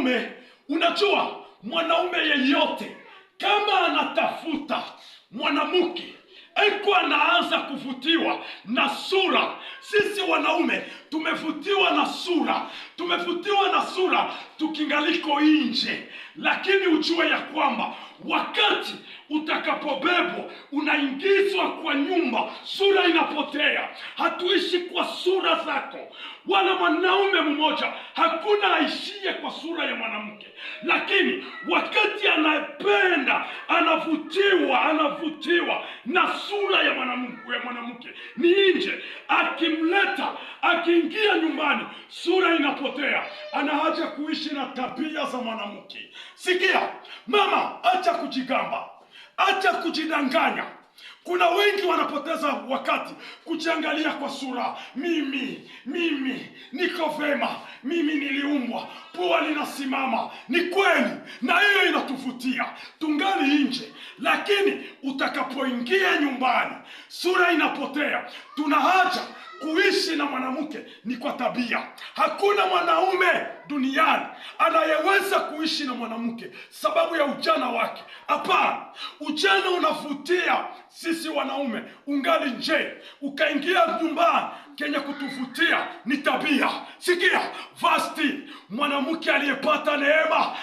Mwanaume, unajua mwanaume yeyote kama anatafuta mwanamke eko anaanza kuvutiwa na sura. Sisi wanaume tumevutiwa na sura, tumevutiwa na sura tukingaliko nje, lakini ujue ya kwamba wakati utakapobebwa unaingizwa kwa nyumba, sura inapotea. Hatuishi kwa sura zako, wala mwanaume mmoja hakuna aishie kwa sura ya mwanamke, lakini wakati anapenda anavutiwa, anavutiwa na sura ya mwanamke, ya mwanamke ni nje. Akimleta, akiingia nyumbani, sura inapotea. Ana haja kuishi na tabia za mwanamke. Sikia mama, acha kujigamba, acha kujidanganya. Kuna wengi wanapoteza wakati kujiangalia kwa sura. Mimi niko vema, mimi niliumbwa, pua linasimama. Ni kweli, na hiyo inatuvutia tungali nje, lakini utakapoingia nyumbani sura inapotea. Tuna haja kuishi na mwanamke ni kwa tabia. Hakuna mwanaume duniani anayeweza kuishi na mwanamke sababu ya ujana wake. Hapana, ujana unavutia sisi wanaume, ungali nje, ukaingia nyumbani, kenye kutuvutia ni tabia. Sikia Vasti, mwanamke aliyepata neema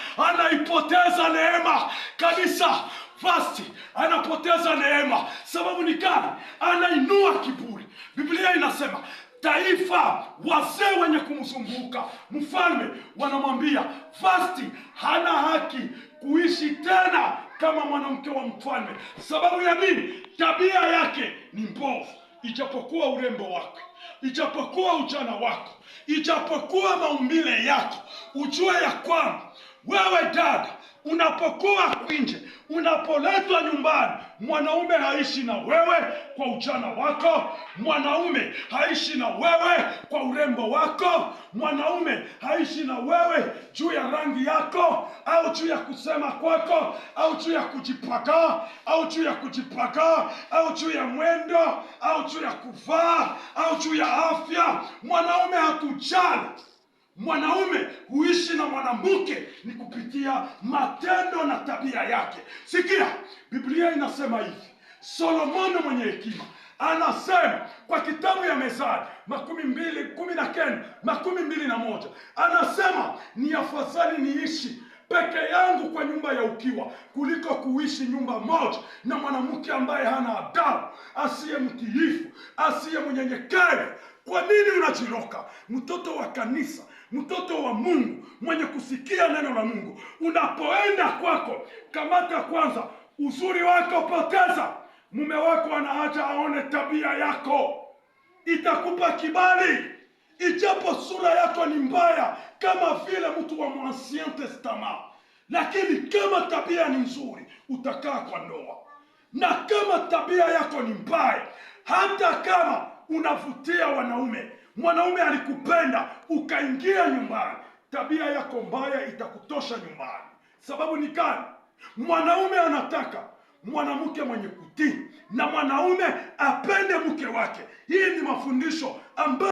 anaipoteza neema kabisa. Vasti anapoteza neema, sababu ni gani? Anainua kiburi. Biblia inasema taifa, wazee wenye kumzunguka mfalme wanamwambia Vasti hana haki kuishi tena kama mwanamke wa mfalme. Sababu ya nini? Tabia yake ni mbovu, ijapokuwa urembo wake, ijapokuwa ujana wako, ijapokuwa maumbile yako, ujue ya kwamba wewe dada, unapokuwa nje, unapoletwa nyumbani, mwanaume haishi na wewe kwa ujana wako, mwanaume haishi na wewe kwa urembo wako, mwanaume haishi na wewe juu ya rangi yako au juu ya kusema kwako au juu ya kujipaka au juu ya kujipaka au juu ya mwendo au juu ya kuvaa au juu ya afya. Mwanaume hatujali. Mwanaume huishi na mwanamke ni kupitia matendo na tabia yake. Sikia, Biblia inasema hivi, Solomoni mwenye hekima anasema kwa kitabu ya Mezali 29 21, anasema ni afadhali niishi peke yangu kwa nyumba ya ukiwa kuliko kuishi nyumba moja na mwanamke ambaye hana adabu, asiye mtiifu, asiye mnyenyekevu. Kwa nini unajiroka? Mtoto wa kanisa, mtoto wa Mungu, mwenye kusikia neno la Mungu, unapoenda kwako, kamata kwanza uzuri wako, poteza. Mume wako ana haja aone tabia yako, itakupa kibali, ijapo sura yako ni mbaya kama vile mtu wa Ancien Testament, lakini kama tabia ni nzuri, utakaa kwa ndoa. Na kama tabia yako ni mbaya, hata kama unavutia wanaume, mwanaume alikupenda ukaingia nyumbani, tabia yako mbaya itakutosha nyumbani. Sababu ni gani? Mwanaume anataka mwanamke mwenye kutii na mwanaume apende mke wake. Hii ni mafundisho ambayo